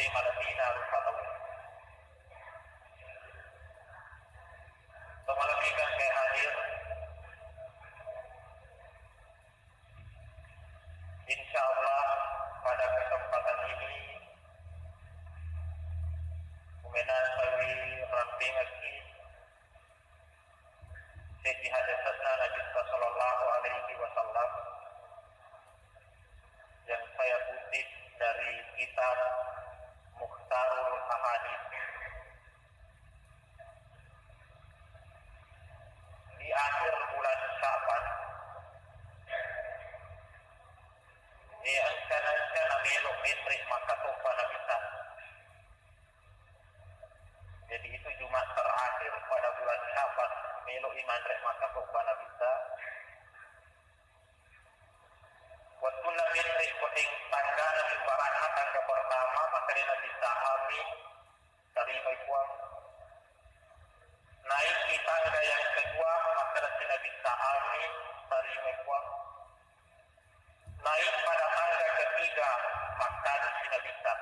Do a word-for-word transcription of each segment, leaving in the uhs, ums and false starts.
Malebina rupa tau. Tomalebikang ke hadir. Insya Allah pada kesempatan ini, kumenasawi rampingaki seddi hadisna Nabi sallallahu alaihi wasallam yang saya kutip dari kitab Mukhtarul Ahadits. Di akhir bulan Sya'ban, eh, engka-, engka namelo menre makkatobba Nabitta. Jadi itu Jumat terakhir pada bulan Sya'ban, melo imanre makkatobba Nabitta. Wettunna menre ko teng-, tanggana mimbaranna tangga pertama, makkeda Nabitta, "Amin, tarimai Puang." Naiki tangga yang kedua, makkeda si Nabitta, "Amin, tarimai Puang." Naik pada tangga ketiga, makkeda si Nabitta.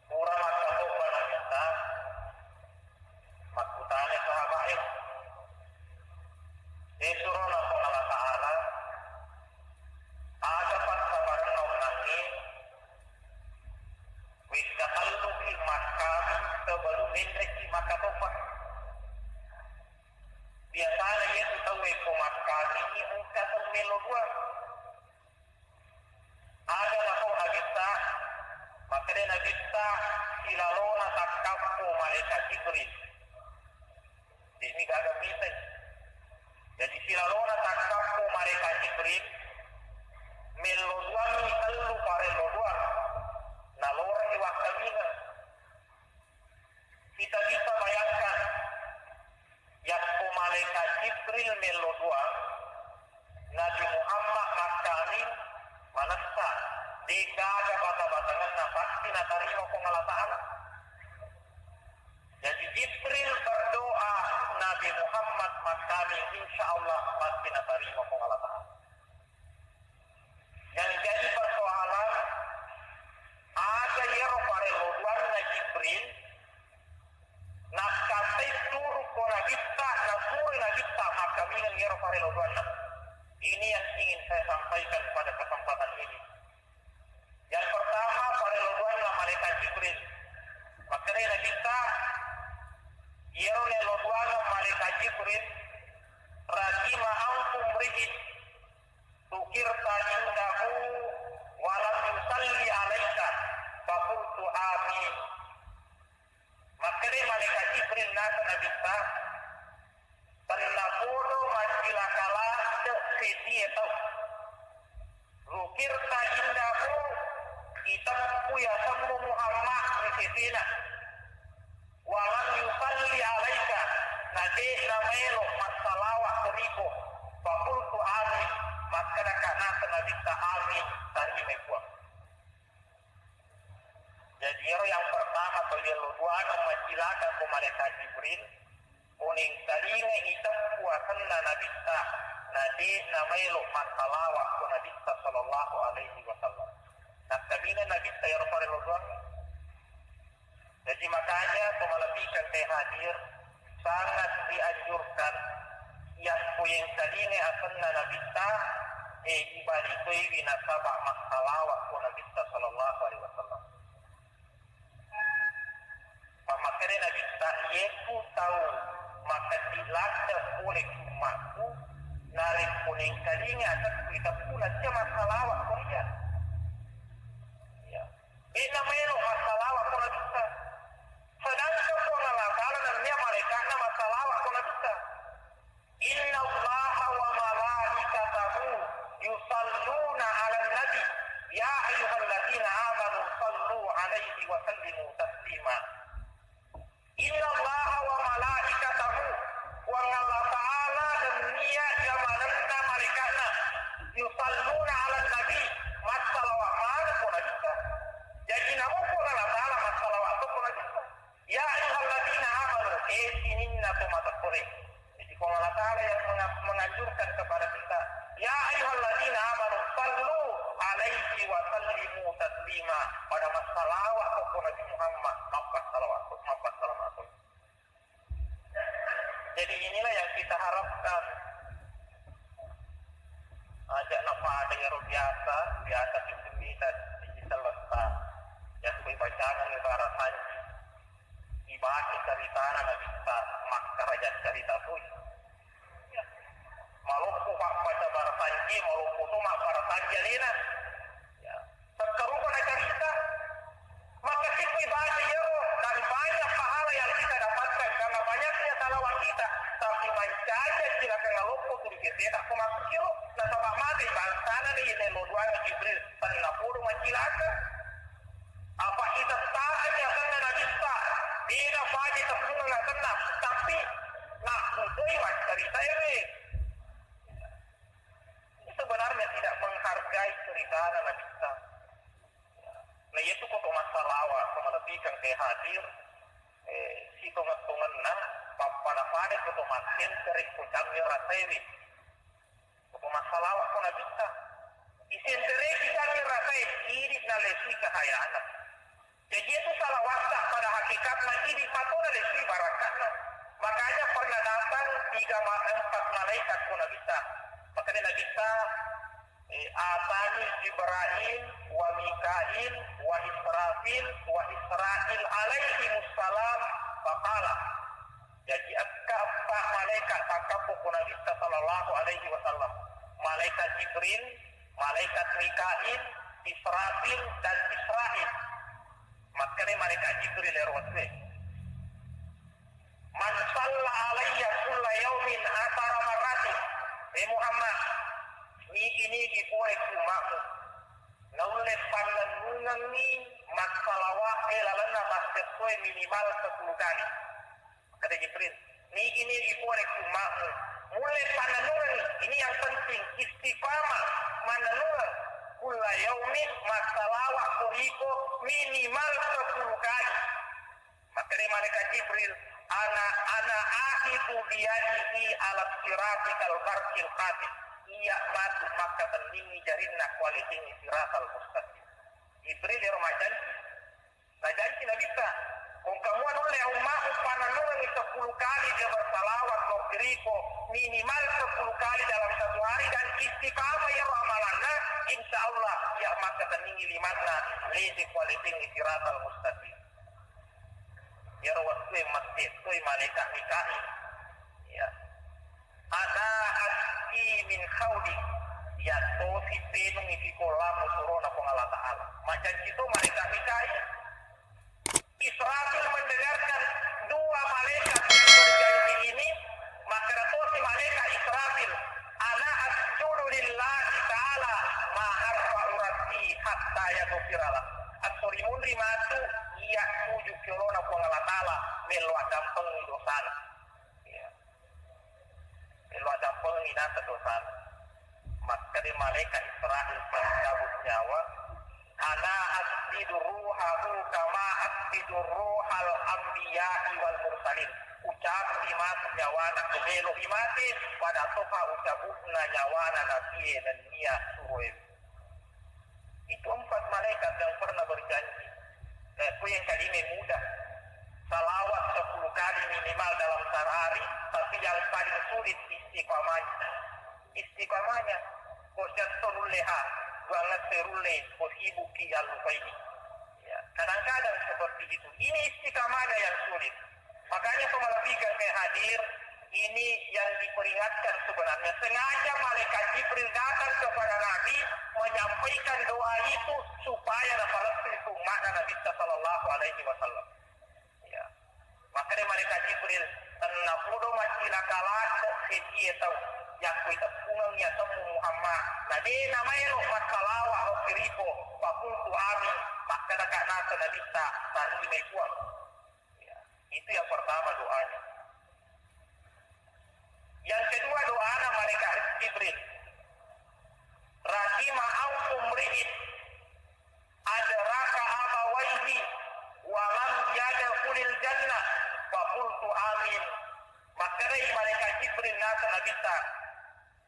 Pura makkatobba Nabitta, makkutana sahabae, "E surona Puang Allah Ta'ala, aga passabarenna onnangnge, wekka telluki makkami sebelum menreki makkatobba?" Biasana iyatu tauwe ko makkami engka tau melo dua. Aga napau Nabitta, makkeda Nabitta, silalona takkappo malaikat Jibril. De'mi gaga mitai. Jadi silalona takkappo malaikat Jibril, mello duangngi tellu parello duang, nalorengngi wakkamingeng. Kita bisa bayangkan, yakko malaikat Jibril mello duang, Nabi Muhammad makkami manessa, degaga bata-batangenna, pasti natarima Puang Allah Ta'ala. Jadi Jibril berdoa, Nabi Muhammad makkami, insya Allah pasti natarima Puang Allah Ta'ala. Yang jadi persoalan, aga iyaro parello duanna Jibril, nakkattai turu ko Nabitta, nasuro Nabitta makkamingeng iyaro parello duanna. Ini yang ingin saya sampaikan pada kesempatan ini. Yang pertama, parello duanna malaikat Jibril. Makkedai Nabitta, iyaro nello duanna malaikat Jibril, "Raghima anfu mri'in dzukirta indahu wa lam yusalli alaika, faqultu amin." Makkedai malaikat Jibril naseng Nabitta, "Tennapodo maccilaka ladde seddi tau. Dzukirta indahu, iteppu yasemmu Muhammad ri sesena. Wa lam yusalli alaika, na de'na maelo massalawa ko riko." Faqultu amin, makkedaka naseng Nabitta, "Amin, tarimai Puang." Jadi ero yang pertama to yello duana macilaka ko malaikat Jibril, ko nengkalinga iteppu asenna Nabitta, na de'na maelo massalawa ko Nabitta sallallahu alaihi wasallam. Nakkamina Nabitta ero parello duang. Jadi makanya, to malebbikan kai hadir, sangat dianjurkan yakko yengkalingai asenna Nabitta, eh, ibalikoiwi nasaba massalawa ko Nabitta sallallahu alaihi wasallam. Pammakkeda Nabitta, "Iyeku tau makeddi ladde pole ku ummakku, narekko nengkalingai asekku iteppu, najja massalawa ko ria." Ya. De'na maelo massalawa ko Nabitta. Sedangkan Puang Allah Ta'ala nennia malaikatna massalawa ko Nabitta. "Innallaha wa malaikatahu yusalluna 'alan nabi, ya ayyuhalladzina amanu sallu 'alaihi wa sallimu taslima." "Innallaha wa malaikatahu," Puang Allah Ta'ala nennia jamanenna malaikat Sallimu taslima, pada massalawa ko Nabi Muhammad, mappassalawat, mappassalawat. Jadi inilah yang kita harapkan. Aja' napada iyaro biasa, biasa kita digital lesta. Ya, kui bacangan ibarat sanji. Ibaca ceritana Nabitta, makkaraja cerita tu. Maloppo pappaca barasanji, maloppo to mabbarasanji alena. Ya. Sekkerupa na carita. Maka sippui baca iyaro, dan banyak pahala yang kita dapatkan karena banyaknya salawat kita. Tapi mancaji cilakang maloppo tu dikeseta ko makkiro. Nasaba mate bangsana ni ine loduang Jibril, tenna podo macilaka. Apa kita taat ya karena Nabitta, beda paja teppungan asenna, tapi nakkutoi maccarita ere. Ini sebenarnya tidak menghargai cerita Nabitta. Nah, itu koto massalawa, ko malebbikan ke hadir, eh, sitongeng-tongenna, pappada-pada koto massenteri, ko cammi rasairi. Ko massalawa ko Nabitta. Isentereki kami rasae, idi nalesui cahayana. Jadi itu salawatta pada hakikatna idi mato nalesui barakatna. Makanya pernah datang tiga ma-, empat malaikat ko Nabitta. Makanya Nabitta, eh, atani Jibril wa Mikail wa Israfil wa Israil alaihimussalam faqala. Jaji engka eppa malaikat takkabbu ku Nabitta sallallahu alaihi wasallam. Malaikat Jibril, malaikat Mikail, Israfil, dan Israil. Makkeda malaikat Jibril ero wettue, "Man shalla alayya kulla yaumin asyara marratin." Eh Muhammad, nigi-nigi pole ku ummamu naulle pannennungengngi massalawa e lalenna massessoe minimal sepuluh kali. Kata Jibril, "Nigi-nigi pole ku ummamu, mulle pannennungengngi." Ini yang penting, istiqamah mannennungeng. "Kulla yaumin massalawa ko riko minimal sepuluh kali." Makkeda malaikat Jibril, "Ana, ana akhidu biyadihi ala sirati kal barqil qati." Iya matu makkatenningi jarinna kualitingi siratal mustaqim. Jibril ero majanji. Najanci Nabitta, "Ko engka mua nulle ummamu pannennungengngi sepuluh kali dia bersalawat lao ri iko, minimal sepuluh kali dalam satu hari, dan istiqamah iyaro amalanna, insya Allah iya makkatenningi limanna lede kualitingi siratal mustaqim." Iyaro wettue matti toi malaikat Mikail. Ya. "Ana asqi min haudi." Iya tosi penungi sikolammu surona Puang Allah Ta'ala. Majanci to malaikat Mikail. Israfil mendengarkan dua malaikat yang berjanji ini, makkeda tosi malaikat Israfil, "Ana asjudu lillahi ta'ala ma arfa'u ra'si hatta yaghfira lah." Esso rimunri matu iya sujud ki olona Puang Allah Ta'ala, mello addampengi dosana. Iya. Mello addampengi naseng dosana. Makkeda malaikat Israfil pencabut nyawa, "Ana asbidu ruhahu kama asbidu ruhal anbiya'i wal mursalin." Ucabut i matu nyawana, ku melo i mate, pada toha ucabutna nyawana nabie nennia suroe. Itu empat malaikat yang pernah berjanji. Nah, itu yang kalimat mudah. Salawat sepuluh kali minimal dalam sehari, tapi yang paling sulit istiqamahnya. Istiqamahnya. Ko siasso nulle ha, duangasse rulle, ko sibukki jallupaini. Ya, kadang-kadang seperti itu. Ini istiqamahnya yang sulit. Makanya, pemalebbikan kayak hadir, ini yang diperingatkan sebenarnya. Sengaja malaikat Jibril datang kepada Nabi menyampaikan doa itu supaya napalebbiri umma'na Nabitta sallallahu alaihi wasallam. Ya. Makkeda malaikat Jibril, "Tennapodo macilaka ladde' sedie tau yakko iteppungengngi asemmu Muhammad, na de' namaelo massalawa lao ri iko, faqultu amin." Makkedaka naseng Nabitta, "Tarimai Puang." Ya, itu yang pertama doanya. Yang kedua doana malaikat Jibril, "Rahima anfu mri'in adraka abawaihi wa lam yadkhulil jannah." Faqultu amin. Makkedai malaikat Jibril naseng Nabitta,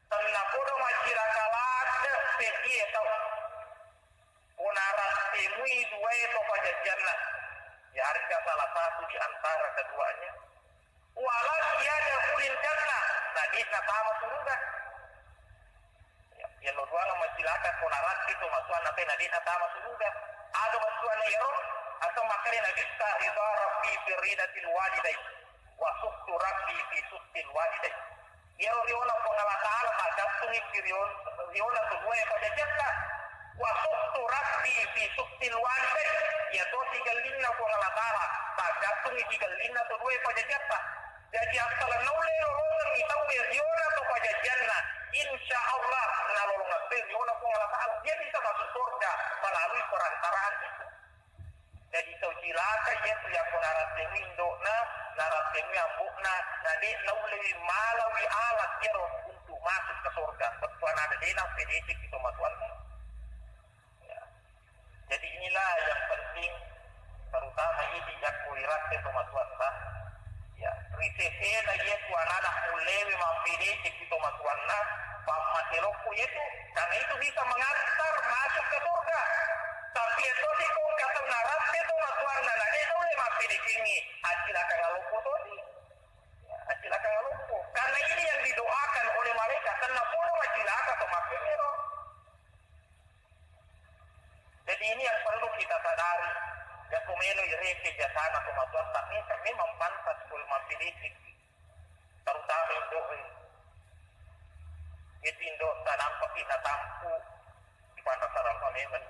"Tennapodo macilaka ladde' sedie tau." jannah, ya, harga salah satu di antara keduanya, walam yadkhulil jannah, na de'na tama suruga. Ya, yello duanga macilaka ko narappi to matuanna pe na de'na tama suruga. Aga matuanna iyaro? Aseng makkeda Nabitta, ridha rabbi fi ridatil walidain, wa sukhtu rabbi fi sukhtil walidain. Iyaro riona Puang Allah Ta'ala paggattungi fi rion-, riona to duae pajajiatta. Wa sukhtu rabbi fi sukhtil walidain. Iya tosi gallinna Puang Allah Ta'ala paggattungi fi gallinna to duae pajajiatta. Jadi, assaleng naulle lolongengngi tauwe riona to pajajianna, insya Allah nalolongeng riona Puang Allah Ta'ala. Dia bisa masuk surga melalui perantaraan itu. Jadi, tau cilaka iyatu yakko narattengui indo'na, narattengui ambo'na, na de' naullewi malawi alat iyaro untuk masuk ke surga. Bettuanna de' nappedecekki tomatoanna. Ya. Jadi inilah yang penting, terutama idi yakko iratte tomatoatta. Ya, risesena iyatu anana mullewi mappedecekki tomatoanna, pammaselokko iyatu, karena itu bisa mengantar masuk ke surga. Tapi iyatosi ko engka tau naratte tomatoanna, na de' naulle mappedecengngi, acilaka ngaloppo tosi. Ya, acilaka ngaloppo. Karena ini yang didoakan oleh malaikat, tennapodo macilaka to mappengngero. Jadi ini yang perlu kita sadari. Yakko melo ireke jasana tomatoatta, mesa memang pantas ko mappedecekki. Terutama indo'e. Itu indo'ta nampaki natampu di panrasa-rasa memang.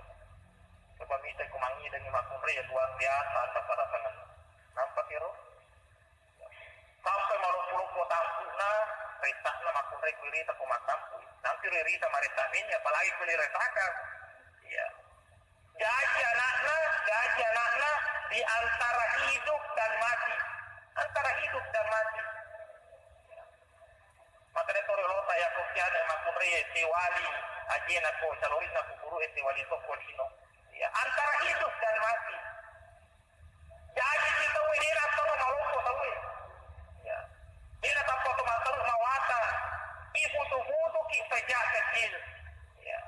Coba mita ko mangidengi makkunrai luar biasa anrasa-rasangenna. Nampaki ro? Sampai maloppo-loppo tampu'na, retta'na makkunrai ku irita ko mattampu. Nampi ro irita maretta meni, apalagi ku riretakang. Iya. Jaji anakna, jaji anakna di antara hidup dan mati. Antara hidup dan mati. Makanya toro lota yakko kiana makkunrai sewali ajena ko calorina ku guru e sewali tokko lino. Ya, antara hidup dan mati. Jaji si tauwe de' natau maloppo tauwe. Ya. De' natappa to matteru mawatang. Ifutu-futuki sejak kecil. Ya.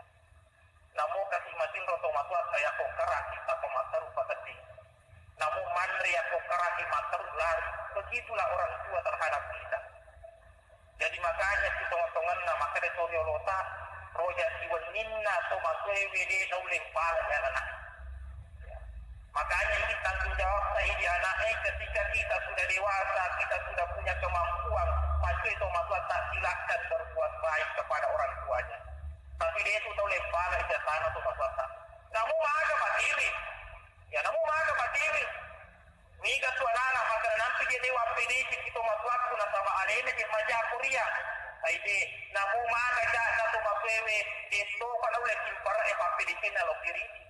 Namo kasi matinro tomatoatta yakko keraki tappa matteru pakedding. Namo manre yakko keraki matteru lari. Begitulah orang tua terhadap kita. Jadi makanya sitonga-tonganna makkeda to riolota, roja siwenninna tomatoewe de' naulle mpala anana. Makanya ini tanggung jawabta idi anaknya, ketika kita sudah dewasa, kita sudah punya kemampuan, macoe tomatoatta, silakan berbuat baik kepada orang tuanya. Tapi de' tu taulle mpala ijasana tomatoatta. Namo maga pakewe. Ya, namo maga pakewe. Niga tu anana makkeda nampi je' de' wappedecekki tomatoakku nasaba alena je' maja Korea. Ai de', namo maga ja'na tomatoewe, de' topa naulle kimpara'e pappedecenna lao ki ridi.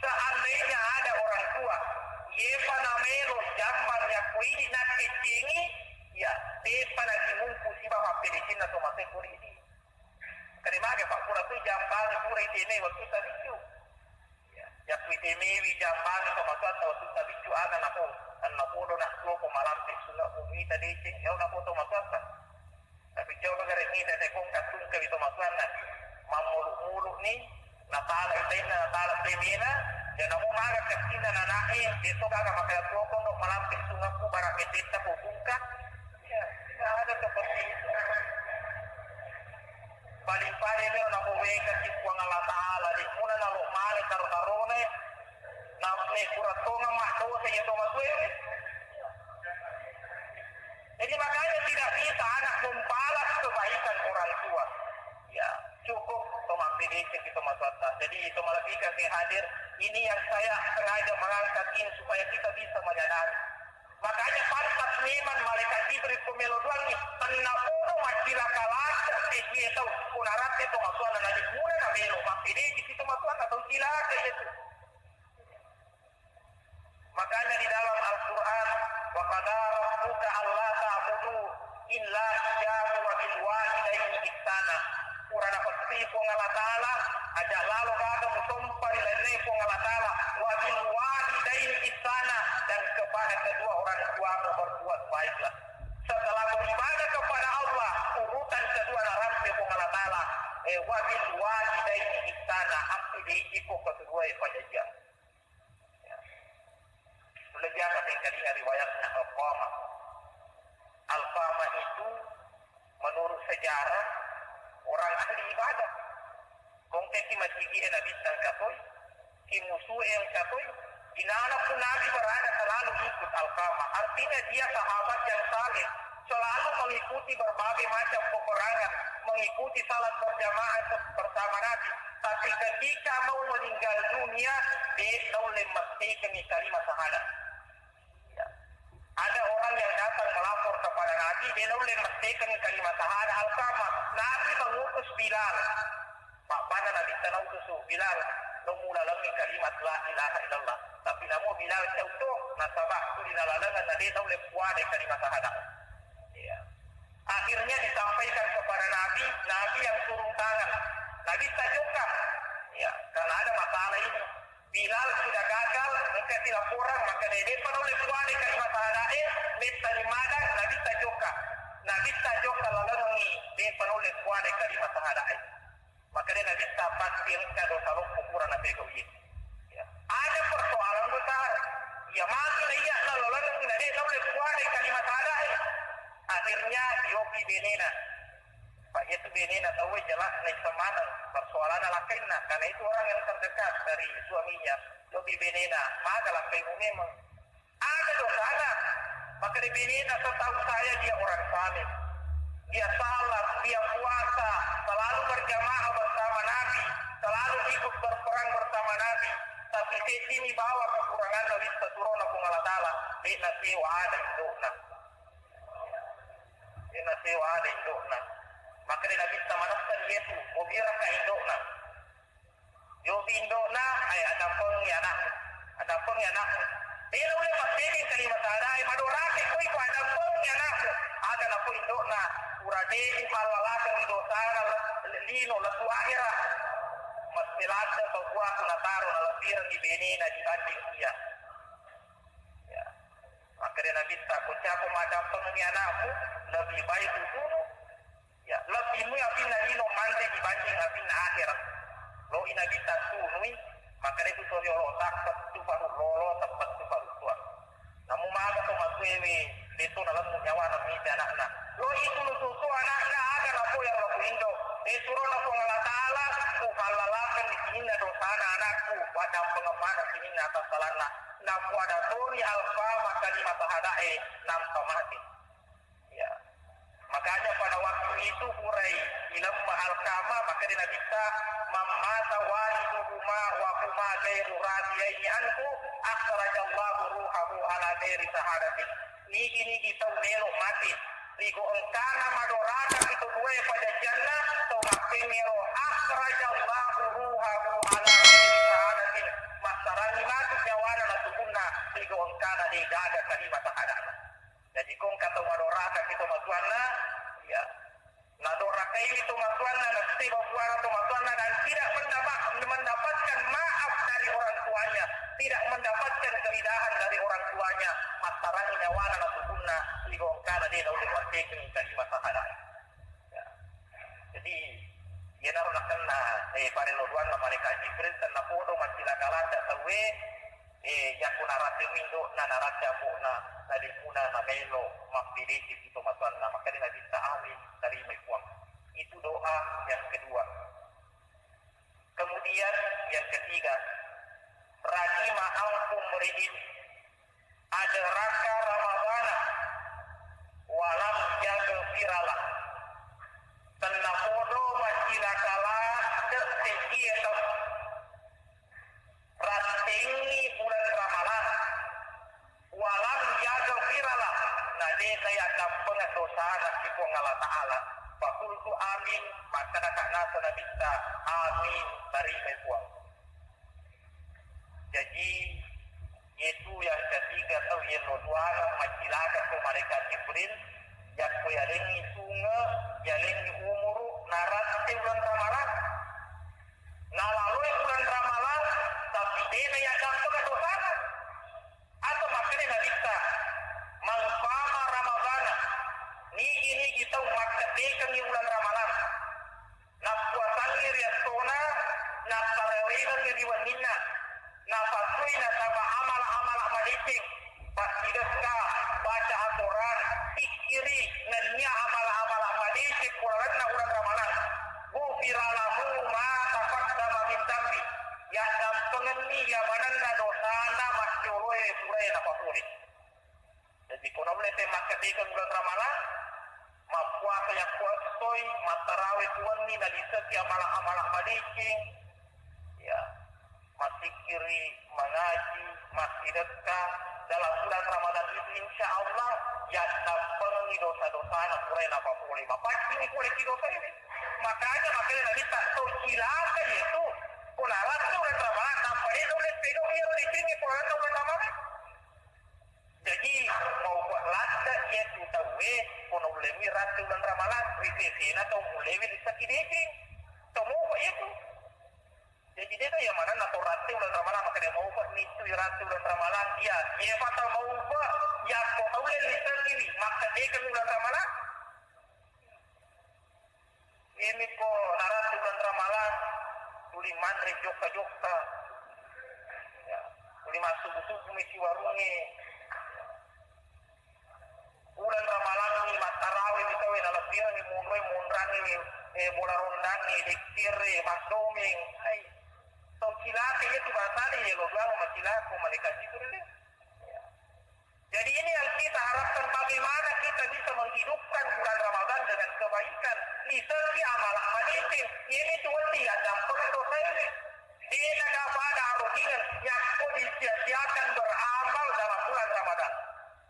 Seandainya ada orang tua, yepa namelo jambang yakko idi nakkeccengi, ya, tepa nakimumpu siba pappedecenna tomatoe ko ridi. Kade maga, Pak, pura tu jambangi pura iteme wettu tabiccu. Ya, yakku itemewi jambangi tomatoatta wettu tabiccu aga napo, annapodo nak tuo ko malampe sunga ko muita deceng, yau napo tomatoatta. Tapi coba gare mita tekong kattungka wi tomatoanna. Mammuluk-muluk ni, natala itainna, natala temena, ya namo maga kaccinna nanae, beso gaga makaya tuo ko ndo malampe sunga ku bara metetta ko bungka. Ya, tidak ada seperti itu. Paling-paling miro napowekasi Puang Allah Ta'ala, de' muna nalo male taro-tarone, namme pura tonga maddosa iya tomatoewe. Jadi makanya tidak bisa anak membalas kebaikan orang tua. Ya, cukup to mappedeceng kita matuatta. Jadi itu malebihkan saya hadir. Ini yang saya sengaja mengangkat ini supaya kita bisa menyadari. Makanya pantas memang malaikat Jibril ko melo doangi, tennapodo maccilaka lasa tau ko naratte tomatoanna, nabi muna na melo mappedeceng ki tomatoanna, tau cilaka itu. Makanya di dalam Al-Quran, wa qada rabbuka alla ta'budu illa iyyahu wa bil walidaini ihsana. Pura napessi Puang Allah Ta'ala, aja lalo gaga musompa ri lainna Puang Allah Ta'ala, wa bil walidaini ihsana, dan kepada kedua orang tuamu berbuat baiklah. Setelah beribadah kepada Allah, urutan kedua narampe Puang Allah Ta'ala, eh, wa bil walidaini ihsana, hakkui diijiko keduae pajajiang. Ya. Sekalinya riwayatnya Alqamah. Alqamah itu menurut sejarah orang ahli ibadah. Kongkeki masigi e Nabi tangkatoi, ki musuh e engkatoi, inana pun Nabi berada selalu ikut Alqamah. Artinya dia sahabat yang saleh, selalu mengikuti berbagai macam peperangan, mengikuti salat berjamaah se-, bersama Nabi. Tapi ketika mau meninggal dunia, de' naulle mettekengngi kalimat syahadat. Ya. Ada orang yang datang melapor kepada Nabi, de' naulle mettekengngi kalimat syahadat Alqamah. Nabi mengutus Bilal. Mabbana Nabitta nautus, "Bilal, lo mulalengngi kalimat la ilaha illallah." Tapi namo Bilal cauto, nasaba tuli nalalengenna de' naulle puadai kalimat syahadat. Ya. Akhirnya disampaikan kepada Nabi, Nabi yang turun tangan. Nabitta jokka. Ya, karena ada masalah ini. Bilal sudah gagal, engka silaporang, maka de', de'pa naulle puadai kalimat syahadat e, mettani magang, Nabitta jokka. Nabitta jokka lalengengngi, de'pa naulle puadai kalimat syahadat e. Maka de' Nabitta pasti engka dosa loppo pura napegau iye. Ya. Ada persoalan besar. Ya mati na iya na lalengengngi na de' naulle puadai kalimat syahadat e. Akhirnya yopi benena. Pak, iya tu benena tauwe jala naisseng maneng persoalanna lakkainna, karena itu orang yang terdekat dari suaminya. Lobi benena, maga lakkaimu memang. Ada dosana. Maka di benena, setahu saya dia orang saleh. Dia salat, dia puasa, selalu berjamaah bersama Nabi, selalu ikut berperang bersama Nabi. Tapi sini bawa kekurangan Nabi seturun Puang Allah Ta'ala. Bena sewa ada indokna. Ena sewa ada indokna. Maka de' Nabitta manesseng Yesu, mobiraka indokna. Yobi indokna, ai, addampengi anakmu. Addampengi anakmu. Tena ulle mattege kalimat syahadat e, madorake koi ko addampengi anakmu. Aga nako indokna, pura de' upallalakengngi dosana le-, le-, lino lettu ahera. Masselatte babuaku nataro nalebbirengngi benena dibanding iya. Ya. Makkeda Nabitta, "Ko cako maddampengengngi anakmu, lebih baik ubunuh." Ya, lebbi mui apinna lino manre dibanding apinna akhirat. Loi Nabitta tunui, makkeda tu toriolota, pettu paru lolo, tepettu paru tuang. Namu maga to matuewe, deto nalemmu nyawana mita anakna. Loi tunu susu anakna, aga napoya lo ku indo. E surona Puang Allah Ta'ala, ku pallalakan di sininna dosana anakku, waddampengeng maneng sininna atassalanna. Napuada toni Alqamah kalimat sahadae, nampa mati. Ya. Makanya pada waktu itu purai ilemma Alqamah, maka di Nabitta, "Man mata waliduhuma wa huma ghairu radiyaini anhu, akhrajallahu ruhahu ala ghairi sahadatin." Nigi-nigi tau melo mati, rigo engkana madoraka itu dua pajajianna, tau makkengero, "Akhrajallahu ruhahu ala ghairi sahadatin." Massarangi matu nyawana na tukunna, rigo engkana de gaga kalimat sahadana. Jadi, ko engka tau madoraka ki tomatoanna, ya, nadorakai tomatoanna, naseba buana tomatoanna, dan tidak mendapa-, mendapatkan maaf dari orang tuanya, tidak mendapatkan keridahan dari orang tuanya, massarangi nyawana na tukunna, sigo engkana de naulle mattekeng kalimat sahada. Ya. Jadi, iyanaro nakenna, eh, parello duanna malaikat Jibril, tennapodo maccilaka ladde tauwe, eh, yakko narapi mindo'na, narapi ambo'na, nalimmuna, namaelo mappedeceng ri tomatoanna, makkeda Nabitta, "Amin, tarimai Puang." Itu doa yang kedua. Kemudian yang ketiga, "Rahima anfu mri'in adraka Ramadana walam yaghfiralah." Tennapodo maccilaka ladde sekie tau rattengngi uleng Ramalang, walam yaghfiralah, na de nayaddampengeng dosana ki Puang Allah Ta'ala. Fakultu amin, makkedaka nasa Nabitta, "Amin, tarimai Puang." Jaji, yetu yang ketiga tau yello duaneng maccilaka ko malaikat Jibril, yakko yalengngi sunge, yalengngi umuru, naratte uleng Ramalang. Nalaloi uleng Ramalang, tapi de nayaddampengeng dosana. Atau makkeda Nabitta, "Man qama Ramadana," nigi-nigi tau makkeddekengngi uleng Ramalang, nappuasangngi ri essona, nattarawengengngi ri wenninna, napattui nasaba amala-amala madeceng, passiga Iya manenna dosana majjoloe purae napapole. Jadi ko naulle pe makkedekeng uleng ramalang, mappuasa yakko essoi, mattarawe ku wenni, naliseki amala-amala madeceng, ya, massikkiri, mangaji, massidekka dalam bulan Ramadan itu, insya Allah yaddampengengngi dosa-dosana purae napapole. Mapaccini pole ki dosa ini. Makanya makanya Nabi tak tau cilaka itu. Ko narattu uleng ramalang, nappa de naulle pegau iya decengnge ko narattu uleng ramalang. Jaji, maupa ladde iyatu tauwe, ko naullewi rattu uleng ramalang, ri sesena tau mullewi lissaki deceng. Tau maupa iyatu. Jaji, de tau iya manenna tau rattu uleng ramalang, makkeda maupa nittui rattu uleng ramalang. Iya, iyapa tau maupa, yakko taulle lissakiwi, makkedekeng uleng ramalang. Iyami ko narattu uleng ramalang, tuli manre jokka-jokka. Ya, tuli massubu-subu mi siwarungnge. Uleng ramalangngi mattarawe mi tauwe, nalebbirengngi monroe, monrangngi, eh, bola rondangnge, dekkere, maddomeng. Hai, tau cilaka iyatu, bangsana yelo duang macilaka, malaeka Jibril. Ya. Jadi ini yang kita harapkan, bagaimana kita bisa menghidupkan bulan Ramadan dengan kebaikan. Liseki amala madeceng, ini tuh wedding addampengeng dosa ini. De'na pada arogingeng yakko disia-siakan beramal dalam bulan Ramadan.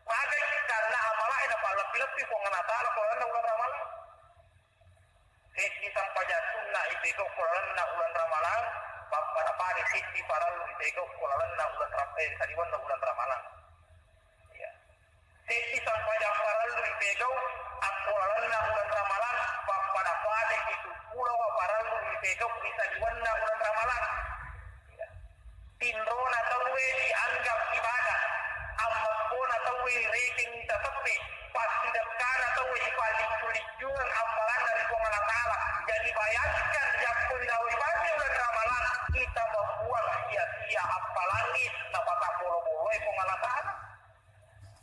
Magai karena amala ena palleppi-leppi Puang Allah Ta'ala ko lalenna bulan Ramadan. Seddi sampajang sunna ipegau ko lalenna uleng ramalang, pappada-pada seddi parellu ipegau ko lalenna uleng ram-, eh, saliwenna uleng ramalang. Iya. Seddi sampajang parellu ipegau akko lalenna uleng ramalang, pappada-pada pitu pulo parellu ipegau ri saliwenna uleng ramalang. Iya. Tinrona tauwe dianggap ibadah, ammekkona tauwe rekeng taseppe, passidekkana tauwe ipalliccu-liccungeng appalanna ri Puang Allah Ta'ala. Jadi bayangkan, yakko ri dalam ibadah uleng ramalang, kita membuang sia-sia appalangnge napatabbolo-boloi Puang Allah Ta'ala.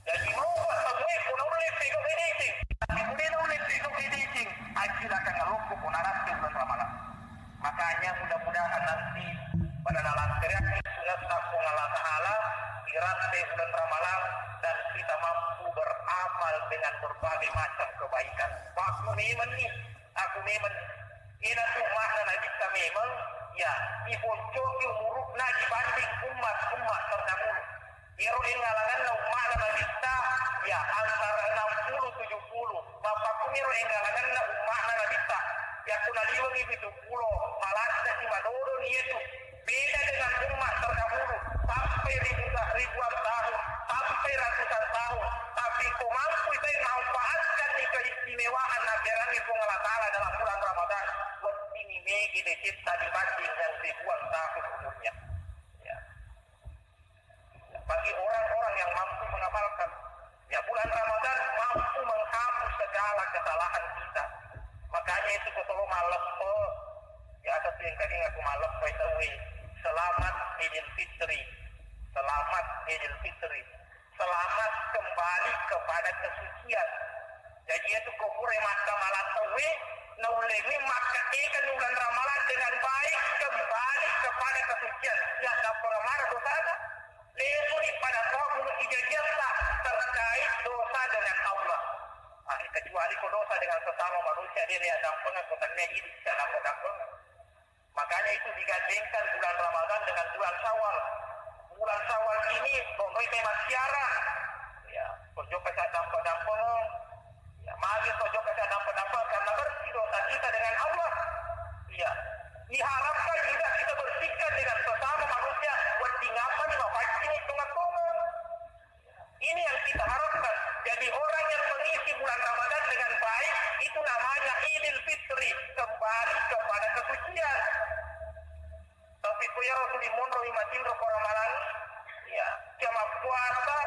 Jadi maupa tauwe ko naulle pegau e deceng, tapi ko de naulle pegau e deceng, accilakang alokko ko narattu uleng ramalang. Makanya mudah-mudahan nanti pada dalam teriak sunatna Puang Allah Ta'ala, iratte uleng ramalang dan kita mampu beramal dengan berbagai macam kebaikan. Waktu memang nih, aku memang, ina tu makna Nabitta memang, ya, diponcoki umurukna dibanding umat-umat terdahulu. Iyaro engngalangenna umma'na Nabitta, ya, antara enam puluh tujuh puluh. Mappakkuniro engngalangenna umma'na Nabitta. Yakko naliwengi pitu pulo, maladdesi madodoni yetu. Beda dengan umat terdahulu, sampai ribu-, ribuan tahun, sampai ratusan tahun. Tapi ko mampu itai manfaatkan ni keistimewaan naberangi Puang Allah Ta'ala dalam bulan Ramadan, weddini mege decetta dibanding yang ribuan tahun umurnya. Ya. Bagi orang-orang yang mampu mengamalkan, ya, bulan Ramadan mampu menghapus segala kesalahan kita. Makanya itu ko tolo malleppe, ya, satu yang tadi aku malleppe itu, selamat Idul Fitri, selamat Idul Fitri, selamat kembali kepada kesucian. Jaji iyatu ko pura makkamalang tauwe, naullewi makkedekan uleng ramalang dengan baik, kembali kepada kesucian. Ya, dampengeng maneng dosana. Lesuni pada toha bunga ijajiatta terkait dosa dengan Allah. Ah, kecuali ko dosa dengan sesama manusia, de na dampengeng, ko tennia idi, tidak dampengeng. Makanya itu digandengkan bulan Ramadan dengan bulan Syawal. Bulan Syawal ini, pokoknya memang siara. Ya, pojok kecak dampa-dampa. Ya, mari pojok kecak dampa-dampa karena bersih dosa kita dengan Allah. Ya, diharapkan juga kita bersihkan dengan sesama manusia. Buat tinggapan, mapancing, hitung-hitungan. Ini yang kita harapkan. Jadi orang yang mengisi bulan Ramadan dengan baik, itu namanya Idul Fitri, kembali kepada kesucian. Tapi ko iyaro tuli monro mi matinro ko ramalang, ya, cuma puasa,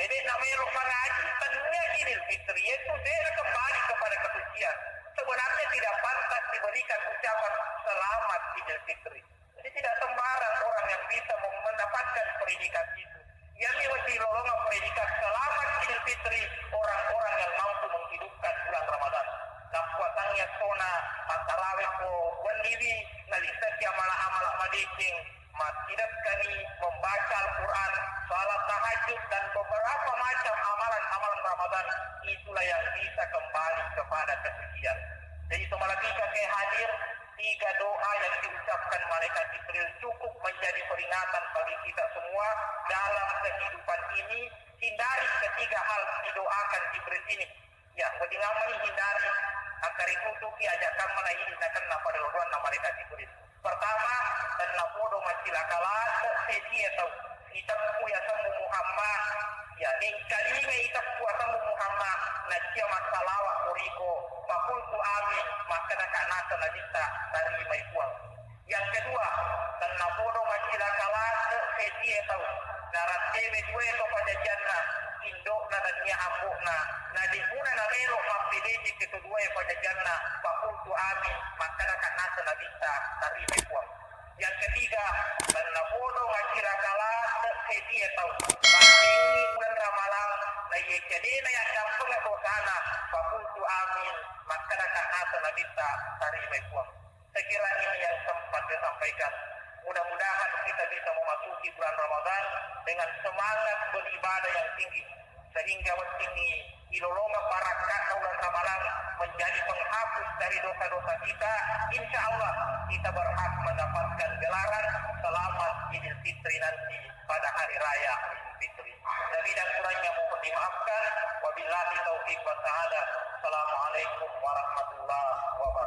eh, de na melo mangaji, tennia Idul Fitri, itu de na kembali kepada kesucian. Sebenarnya tidak pantas diberikan ucapan selamat Idul Fitri. Jadi tidak sembarang orang yang bisa mem-, mendapatkan predikat itu. Iyami wasi lolonga predikat selamat Idul Fitri orang-orang yang mampu menghidupkan bulan Ramadan. Nappuasangngi essona mattarawe ko wenniwi, naliseki amala-amala madeceng, mat-, Sidekkani membaca Al-Quran, salat tahajud, dan beberapa macam amalan-amalan Ramadan, itulah yang bisa kembali kepada kesucian. Jadi, semua kita ke hadir, tiga doa yang diucapkan malaikat Jibril cukup menjadi peringatan bagi kita semua dalam kehidupan ini. Hindari ketiga hal didoakan Jibril ini. Ya, wedding ammani hindari, akkaritutuki aja kammana idi nakenna pada loloanna malaikat Jibril. Pertama, tennapodo maccilaka ladde sedie tau iteppu yasemmu Muhammad. Ya, nengkalinga iteppu asemmu Muhammad, nacia massalawa koriko, fakultu amin, makkedaka naseng nabitta, tarimai Puang. Yang kedua, tennapodo maccilaka ladde sedie tau narattewe dua to pajajianna, indo'na nennia ambo'na, na de' muna namelo mappedeceng ketuduae pajajianna, fakultu amin, makkedaka naseng nabitta, tarimai Puang. Yang ketiga, tennapodo maccilaka ladde sedie tau mattengngi uleng Ramalang, naiya cedena yaddampengeng dosana, fakultu amin, makkedaka naseng nabitta, tarimai Puang. Saya kira ini yang sempat saya sampaikan. Mudah-mudahan kita bisa memasuki bulan Ramadan dengan semangat beribadah yang tinggi, sehingga weddingngi ilolongeng barakka'na uleng Ramalang menjadi penghapus dari dosa-dosa kita. Insya Allah kita berhak mendapatkan gelaran selamat Idul Fitri nanti pada hari raya Idul Fitri. Lebih dan kurangnya mohon dimaafkan. Wabillahi taufiq wa sa'adah. Assalamualaikum warahmatullahi wabarakatuh.